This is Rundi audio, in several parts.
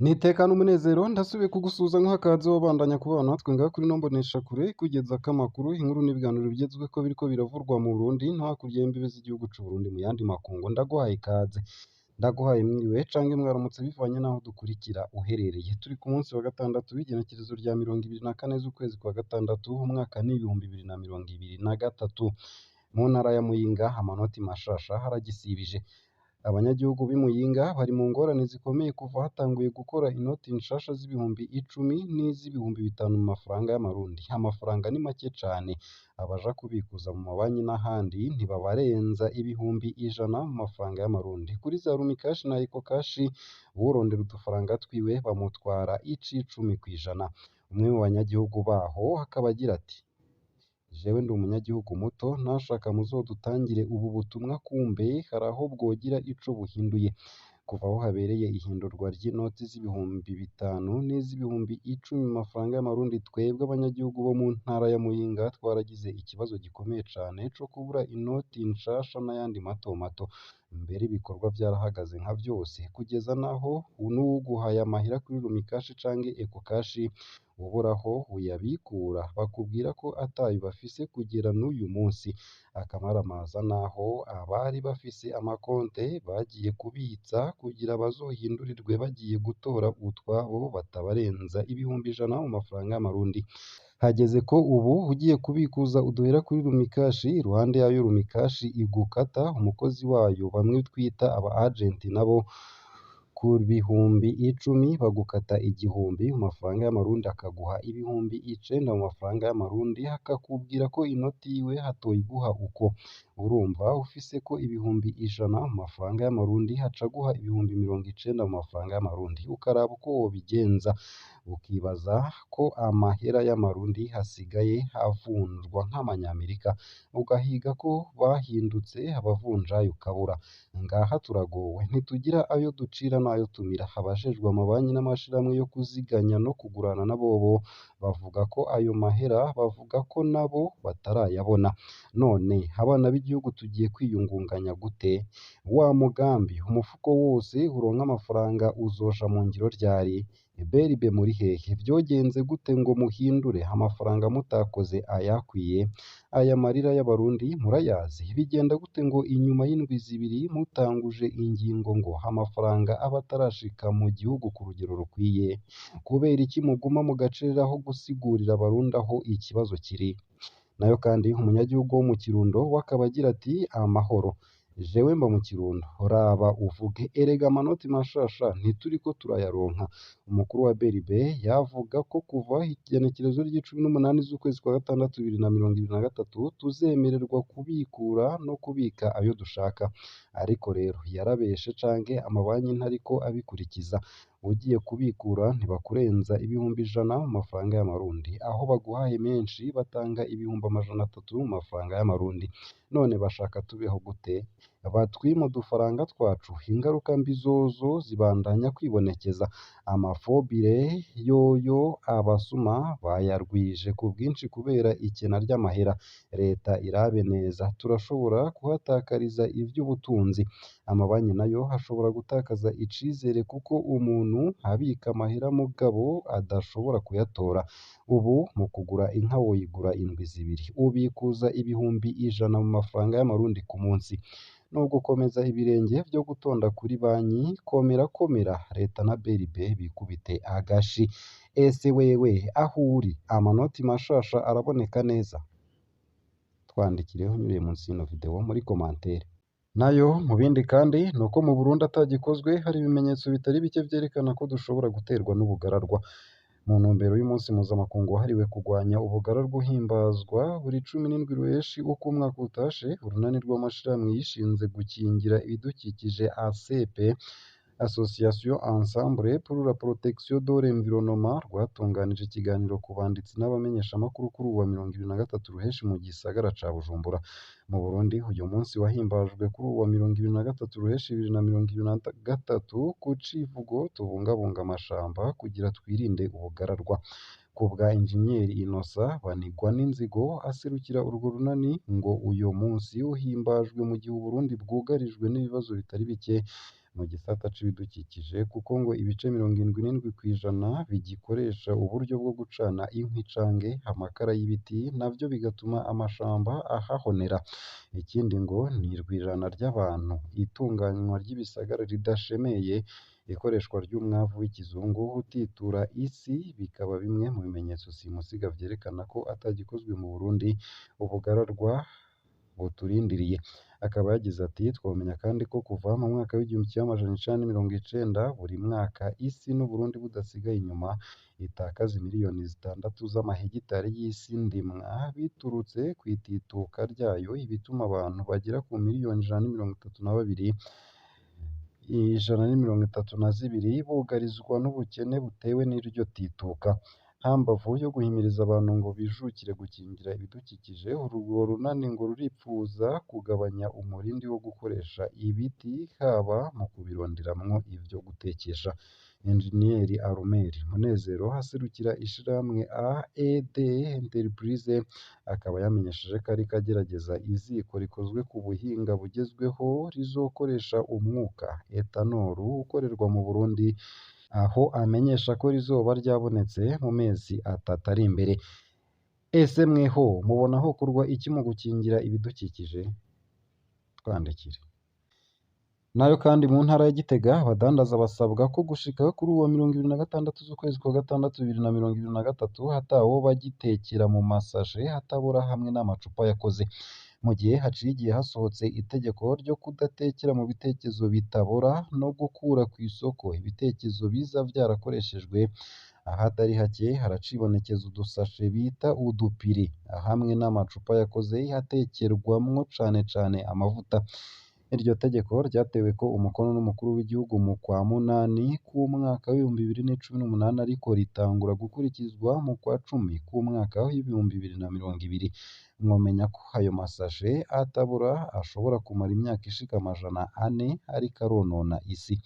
Nitekane umunezero ndasubiye kugusuhuza nk'akaze wobandanya kubana natwe ngaha kuri ino mboneshakure ikugezako amakuru, inkuru n'ibiganiro bigezweko biriko biravurwa mu Burundi no hakurya y'imbibe z'igihugu c'Uburundi mu yandi makungu. Ndaguhaye ikaze, ndaguhaye mwiriwe canke mwaramutse bivanye n'aho dukurikira uherereye. Turi ku munsi wa gatandatu w'igenekerezo rya 24 z'ukwezi kwa gatandatu umwaka ni 2023. Mu ntara ya Muyinga amanoti mashasha haragisibije. Abanyagihugu b'i Muyinga bari mu ngorane zikomeye kuva hatanguye gukora inoti nshasha z'ibihumbi 10 n'iz'ibihumbi 5 mu mafaranga y'amarundi. Amafaranga ni make cane, abaja kubikuza mu mabanki n'ahandi ntibabarenza 100,000 mu mafaranga y'amarundi. Kuri za Rumikashi na Ecokashi uwurondera udufaranga twiwe bamutwara 10%. Umwe mu banyagihugu baho akaba agira ati: "Jewe ndi umunyagihugu muto, nashaka muzodutangire ubu butumwa kumbe hari aho bwogira ico buhinduye. Kuva aho habereye ihindurwa ry'inoti z'ibihumbi 5 n'iz'ibihumbi 10 mu mafaranga y'amarundi, twebwe abanyagihugu bo mu ntara ya Muyinga twaragize ikibazo gikomeye cane co kubura inoti nshasha n'ayandi mato mato. Mbere ibikorwa vyarahagaze nka vyose, kugeza naho n'uwuguhaye amahera kuri Rumikashi canke Ecokashi ubura aho uyabikura, bakubwira ko atayo bafise kugera n'uyu munsi. Akamaramaza naho abari bafise amakonte bagiye kubitsa kugira bazohindurirwe bagiye gutora utwabo batabarenza 100,000 mu mafaranga y'amarundi. Hageze ko ubu ugiye kubikuza uduhera kuri Rumikashi, iruhande yayo Rumikashi igukata, umukozi wayo bamwe twita aba agent nabo ku 10,000 bagukata 1,000 mu mafaranga y'amarundi akaguha 9,000 mu mafaranga y'amarundi, akakubwira ko inoti yiwe atoyiguha uko. Urumva ufiseko 100,000 mu mafaranga y'amarundi aca aguha 90,000 mu mafaranga y'amarundi, ukaraba uko wobigenza, ukibaza ko amahera y'amarundi asigaye avunjwa nk'amanyamerika, ugahiga ko bahindutse abavunjayi ukabura. Ngaha turagowe, ntitugira ayo ducira n'ayo tumira. Abajejwe amabanki n'amashirahamwe yo kuziganya no kugurana bobo bavuga ko ayo mahera bavuga ko nabo batarayabona. None abana b'igihugu tugiye kwiyungunganya gute? Wa mugambi umufuko wose uronke amafaranga uzoja mu ngiro ryari? BRB muri hehe? Vyogenze gute ngo muhindure amafaranga mutakoze ayakwiye? Aya marira y'abarundi murayazi? Bigenda gute ngo inyuma y'indwi zibiri mutanguje ingingo ngo amafaranga abe atarashika mu gihugu ku rugero rukwiye? Kubera iki muguma mugacerera aho gusigurira abarundi aho ikibazo kiri?" Nayo kandi umunyagihugu wo mu Kirundo we akaba agira ati: "Amahoro, jewe mba mu Kirundo, raba uvuge, erega amanoti mashasha ntituriko turayaronka." Umukuru wa BRB yavuga ko kuva igenekerezo ry'icumi n'umunani z'ukwezi kwa gatandatu 2023 tuzemererwa kubikura no kubika ayo dushaka. Ariko rero yarabeshe canke amabanki ntariko abikurikiza. Ugiye kubikura ntibakurenza 100,000 mu mafaranga y'amarundi, aho baguhaye menshi batanga 300,000 mu mafaranga y'amarundi. None bashaka tubeho gute? Batwima udufaranga twacu, ingaruka mbi zozo zibandanya kwibonekeza. Amafobire yoyo abasuma bayarwije ku bwinshi kubera ikena ry'amahera. Leta irabe neza, turashobora kuhatakariza ivy'ubutunzi. Amabanki nayo ashobora gutakaza icizere kuko umuntu abika amahera mugabo adashobora kuyatora. Ubu mu kugura inka woyigura indwi zibiri, ubikuza 100,000 mu mafaranga y'amarundi ku munsi. No gukomeza ibirenge vyo gutonda kuri banki, komera komera leta na BRB bikubite agashi. Ese wewe aho uri amanoti mashasha araboneka neza? Twandikire unyuriye munsi y'ino video muri commentaire. Nayo mu bindi kandi nuko mu Burundi atagikozwe hari ibimenyetso bitari bike vyerekana ko dushobora guterwa n'ubugararwa. Mu ntumbero y'umunsi mpuzamakungu wahariwe kurwanya ubugararwa uhimbazwa buri 17 Ruheshi uko umwaka utashe, urunani rw'amashirahamwe yishinze gukingira ibidukikije ACP, Association Ensemble pour la Protection de l'Environnement, rwatunganije ikiganiro ku banditsi n'abamenyeshamakuru kuri uwu wa 23 Ruheshi mu gisagara ca Bujumbura. Mu Burundi uyu munsi wahimbajwe kuri uwu wa 23 Ruheshi 2023 ku civugo "Tubungabunge amashamba kugira twirinde ubugararwa". Ku bwa Injeniyeri Innocent Banigwaninzigo aserukira urwo runani, ngo uyo munsi uhimbajwe mu gihe Uburundi bwugarijwe n'ibibazo bitari bike. mu gisata c'ibidukikije, kuko ngo ibice 77% bigikoresha uburyo bwo gucana inkwi canke amakara y'ibiti, navyo bigatuma amashamba ahahonera. Ikindi ngo ni irwirirana ry'abantu, itunganywa ry'ibisagara ridashemeye, ikoreshwa ry'umwavu w'ikizungu utitura isi, bikaba bimwe mu bimenyetso simusiga vyerekana ko atagikozwe mu Burundi, ubugararwa buturindiriye. Akaba yagize ati: "Twomenya kandi ko kuva mu mwaka w'1990 buri mwaka isi n'Uburundi budasigaye inyuma itakaza imiliyoni 6 z'amahegitari y'isi ndimwa biturutse kw'itituka ryayo, ibituma abantu bagera ku miliyoni 132 132 bugarizwa n'ubukene butewe n'iryo tituka." Hambavu yo guhimiriza abantu ngo bijukire gukingira ibidukikije, urwo runani ngo ruripfuza kugabanya umurindi wo gukoresha ibiti haba mu kubironderamwo ivyo gutekesha. Enjeniyeri Armel Munezero aserukira ishirahamwe AED Entreprise akaba yamenyesheje ko ariko agerageza iziko rikozwe ku buhinga bugezweho rizokoresha umwuka ethanol ukorerwa mu Burundi, aho amenyesha ko rizoba ryabonetse mu mezi 3 ari imbere. Ese mweho mubona hokorwa iki mu gukingira ibidukikije? Twandikire. Nayo kandi mu ntara ya Gitega abadandaza basabwa ko gushika kuri uwa 26 z'ukwezi kwa gatandatu 2023 atawoba agitekera mu masashe atabora hamwe n'amacupa yakoze. Mu gihe haciye igihe hasohotse itegeko ryo kudatekera mu bitekezo bitabora no gukura kw'isoko ibitekezo biza vyarakoreshejwe, ahatari hake haracibonekeza udusashe bita udupiri hamwe n'amacupa yakoze atekerwamwo cane cane amavuta. Iryo tegeko ryateweko umukono n'umukuru w'igihugu mu kwa munani k'umwaka w'2018, ariko ritangura gukurikizwa mu kwa cumi k'umwaka w'2020. Mwomenya ko ayo masashe atabora ashobora kumara imyaka ishika 400 ariko aronona isi.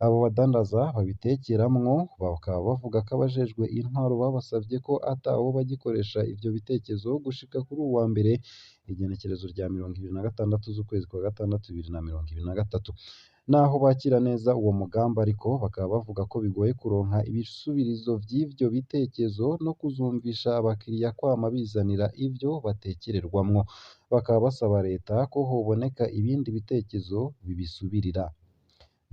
Abo badandaza babitekeramwo bakaba bavuga ko abajejwe intwaro babasavye ko atawoba agikoresha ivyo bitekezo gushika kuri uwa mbere igenekerezo rya 26 z'ukwezi kwa gatandatu 2023. Naho bakira neza uwo mugambi ariko bakaba bavuga ko bigoye kuronka ibisubirizo vy'ivyo bitekezo no kuzumvisha abakiriya kwama bizanira ivyo batekererwamwo. Bakaba basaba leta ko hoboneka ibindi bitekezo bibisubirira.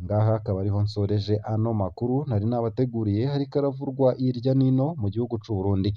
Ngaha akaba ariho nsoreje ano makuru nari nabateguriye, ariko aravurwa hirya nino mu gihugu c'u Burundi.